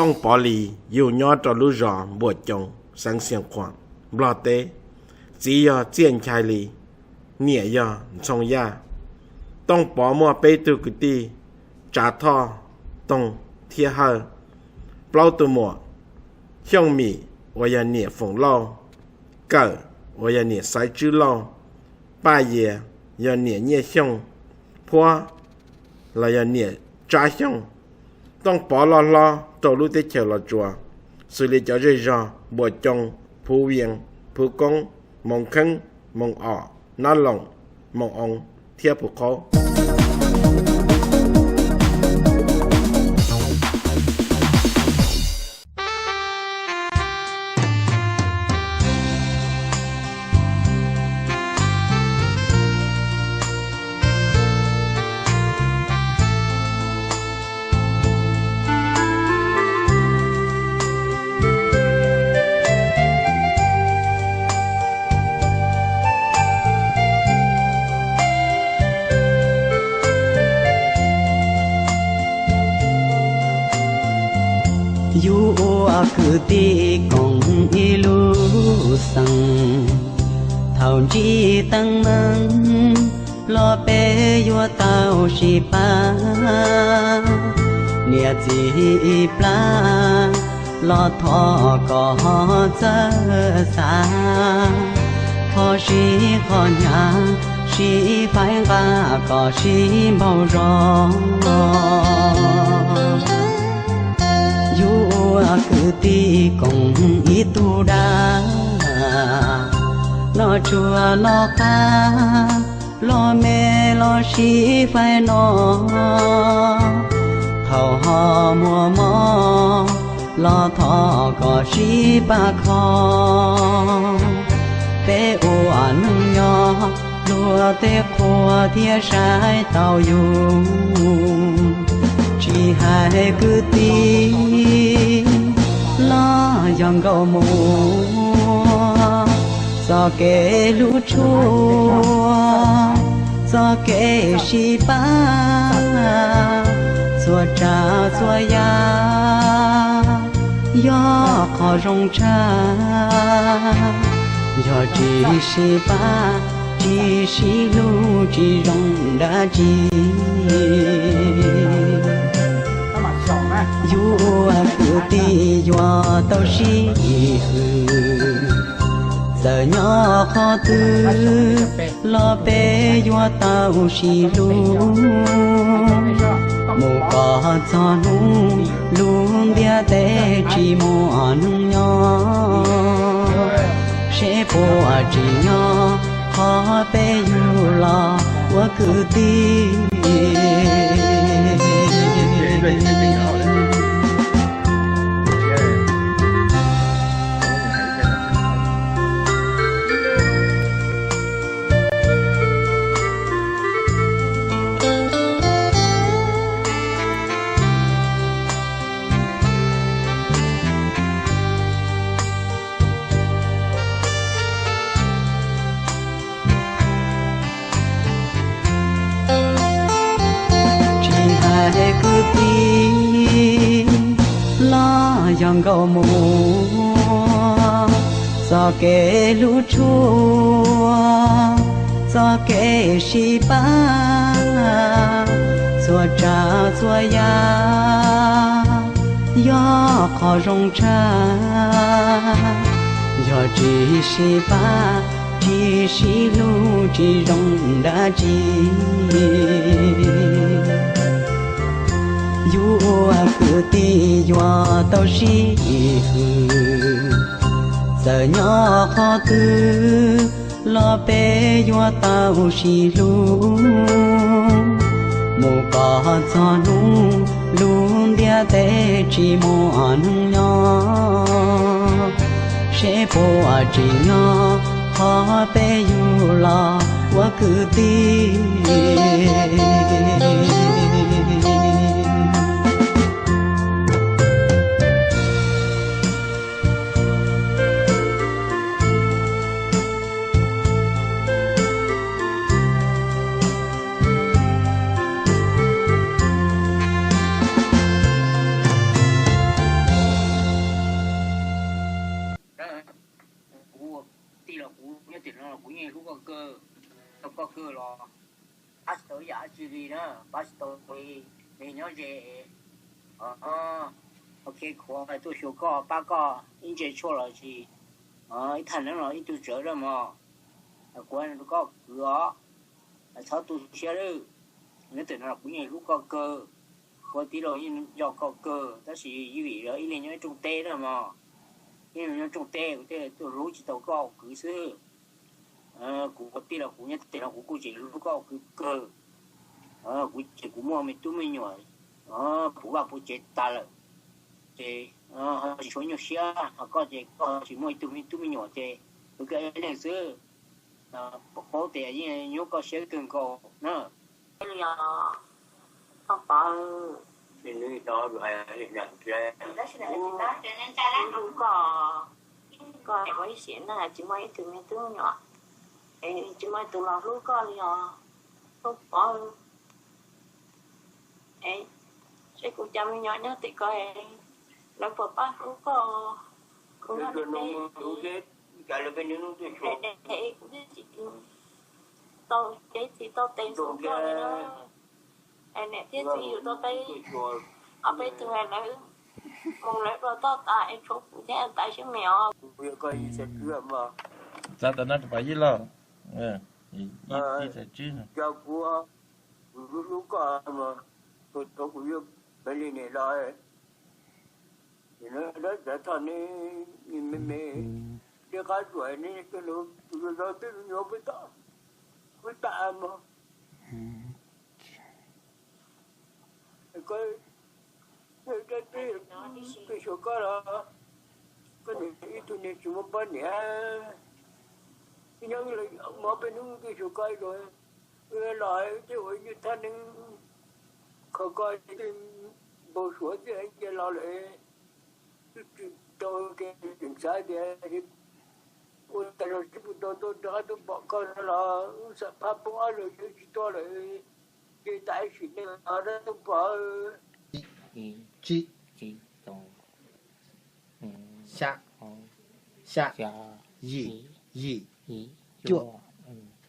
Tooj Pov Lis yug nyob rau lub zos Npuas Coo, xeev Xias Khuam, Nplog teb. Txiv yog Txiaj Nchai Lis, niam yog Ntxhoo Yaj. Tooj Pov muaj peb tug kwv tij, Tsav Thoj, Toog thiab Hawj. Plaub tug muam, Xyooj Mim uas yog niam Foom Lauj, Kawm uas yog niam Xaiv Tswb Lauj, Paj Yias yog niam Nyiaj Xyooj, Phuab los yog niam Tsab Xyooj. Tooj Pov loj hlob rau lub teb chaws Los Tsuas, xws li cov zej zog Npuas Coo, Phuv Vias, Phuv Koob, Moos Kheeb, Moos Os, Nab Loos, Moos Oos thiab Phuv Qhaub. Yus ua kwv tij koom ib lub xeem, thaum ntsib teeb meem los peb yuav tau sib pab. Niam txiv ib plab los thov kom txawj xav, qhov sib qhov hnyav sib faib nqa kom sib npaug zog. Yus ua kwv tij koom ib tug dab, noj tsuag noj qab, los me los sib faib no. Thaum ho muaj mob los thov kom sib pab kho. Peb ua neej nyob luag tej qhua thiaj saib tau yus, tsis hais kwv tij los yog nkauj muam. Txoj kev hlub tshua, txoj kev sib pab, txhua tsav txhua yam yog qhov zoo tshaj. Yog tsis sib pab, tsis sib hlub, tsis zoo dab tsi. Yus ua kwv tij yuav tau sib hwm, txawm nyob qhov twg los peb yuav tau sib hlub. Mus kom txog hnub lub ntiaj teb tsis muaj neeg nyob, seb puas tsim nyog qhov peb yug los ua kwv tij. Tsis hais kwv tij los yog nkauj muam, txoj kev hlub tshua, txoj kev sib pab, txhua tsav txhua yam yog qhov zoo tshaj. Yog tsis sib pab, tsis sib hlub, tsis zoo dab tsi. Yus ua kwv tij yuav tau sib hwm, txawm nyob qhov twg los peb yuav tau sib hlub. Mus kom txog hnub lub ntiaj teb tsis muaj neeg nyob, seb puas tsim nyog qhov peb yug los ua kwv tij. los pab tsis tau ib yam dab tsi li na, pab tsis tau li, nws nyob ze. Ok, kuv tuaj xyuas koj pab koj ib ntse tshuaj los sis ib thaj neeb los ib tug tsawv dab mog, kuv rau koj kwv os, txhob tu siab lawm. Nyob twm no los kuv yeej hlub koj kawg, kuv tij laug yeej nco koj kawg, tab sis ib vim ib leeg nyob ib rooj teb na mog, ib leeg nyob rooj teb kuv thiaj tuaj hlub tsis tau koj kwv xwb. Kuv ua tij los kuv nyob tim no kuv kuj tseem hlub koj kwv kawg. Kuv ces kuv muaj me tub me nyuam puv vaj puv tsev tas lawm, ces ho tsis tshua nyuaj siab, ho koj ces koj tsis muaj ib tug me tub me nyuam ces hlub koj ib leeg xwb. Paub tias yeej nyuaj koj siab kawg nkaus na. Li os, koj pov, hlub koj, koj ua ib sim neej tsis muaj ib tug me tub me nyuam, tsis muaj ib tug los hlub koj li os, koj pov. Seb kuv cov me nyuam nyob tim ko, lawv puas pab hlub koj? Kuv nyob tim teb, kuv thiaj tsis tau kev txi tau tes ntxuav koj li na. Es niam thiab txiv yus tau peb, ob peb tug es lawv mus lawv dua toj tas es tshuav kuv thiab tais siab me os. Txav tas no rau pab yij lauj, yij txawm tsib no. Kuv, kuv hlub hlub koj mas, kuv tau kuv yuav peb li niam los, dab txawv thoj ne, me me, dej qab ruam ne, kuv yuav zov twb nyuam pub tau, pub tas mog. Koj, dab tsi, twb xyuas koj los, koj niam ib tug niag tsis muaj poj niam, nyob mob peb hnub twb xyuas koj ib zaug, los ces ua ib nyuag thaj neeb, kho koj npau suav thiaj cia los lawm. Twb tsis tau, tseem xav tias ua tas los tsis pub tau tuaj rov qab tuaj pom koj no los xam phaj poob ob lawm, tsis tuaj lawm, ces tas sim neej no rov tuaj pom. Tsib, xya, xya, yim, yim, cuaj,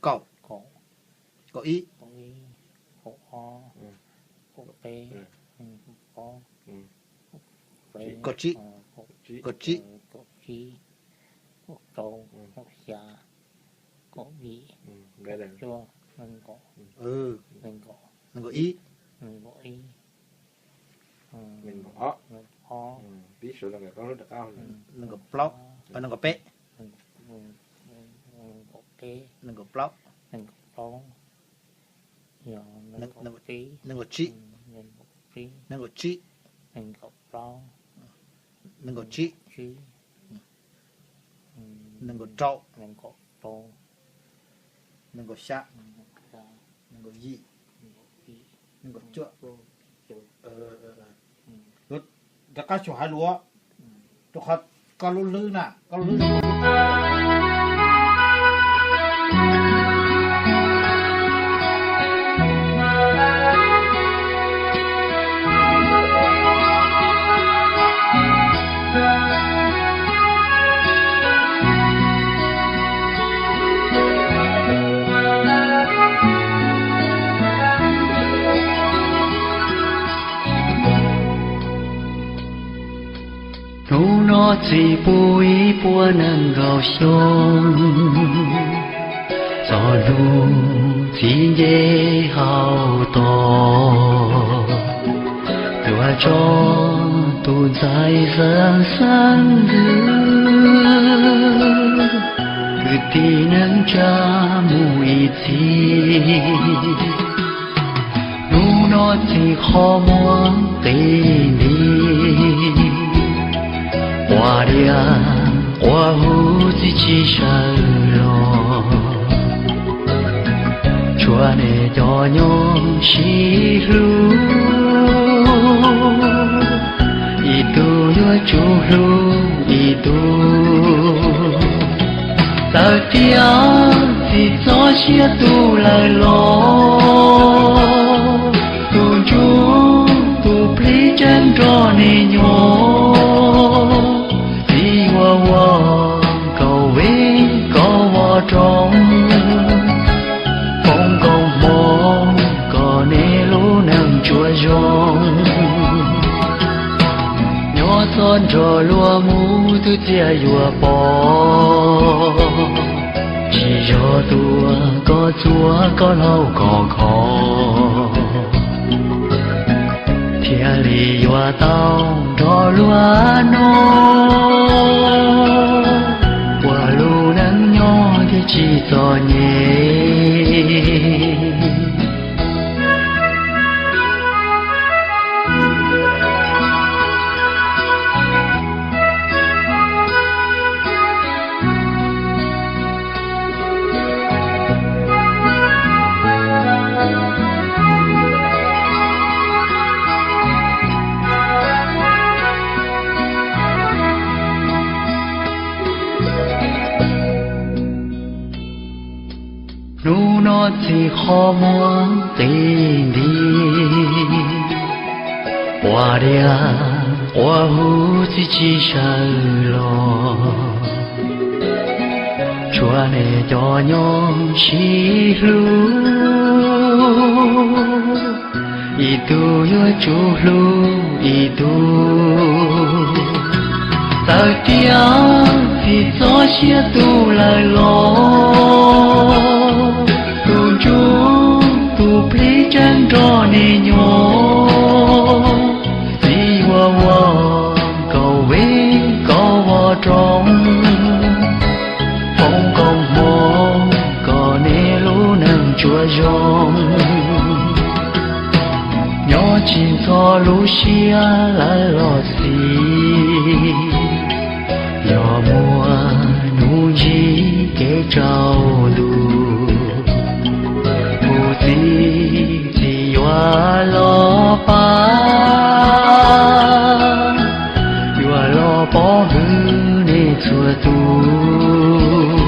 kaum, kaum ib, kaum tsib, kaum tsib, kaum xya, kaum yim, cuaj, nees nkaum, nees nkaum ib, nees nkaum plaub, nees nkaum peb, nees nkaum plaub, nees nkaum plaub, nees nkaum plaub, nees nkaum tsib, nees nkaum tsib, nees nkaum tsib, nees nkaum rau, nees nkaum xya, nees nkaum yim, nees nkaum cuaj. Rov qab xyuas hais lus, rau qhov koj lub hlwb na, koj lub hlwb. Hnub no txij pub ib puas nees nkaum xyoo, txoj hlub txiv nce hauv tos, tuaj tso tus ntxhais xeeb xeeb ntxwv, kwv tij neej tsa mus ib txhis. Hnub no txij qhov muag qis nti, quas diav quas huv txiv tsis sawv los, tshuav nej cov nyob sib hlub, ib tug yuav tsum hlub ib tug. Tawm tiav txim txob siab tus lawm los, tus ntsuj tus plig tseeb nrog nej nyob, txiv ua ua kaum vim kaum vos roob, foom nrog luag mus twb txia yuav pom, tsis yog tua koj txua koj laug koj kho, thiaj li yuav tau nrog luag noj, ua lub neej nyob thiaj tsis txom nyem. Hnub no txij qhov muag qis nti, quas diav quas huv txij tsis sawv los, tshuav nej cov nyob sib hlub, ib tug yuav tsum hlub ib tug. Txawm tias txim txoj sia tu lawm los, tus ntsuj tus plig tseem nrog nej nyob. Txiv yuav ua kaum vij kaum voj rooj, foom koob hmoov kom nej lub neej tsuas zoo, nyob tsis ntxhov lub siab lawv los xij. Yog muaj nuj ntsig kev tsaus ntuj, kuv txiv txiv yuav los pab, yuav los pov hwm nej txhua tus.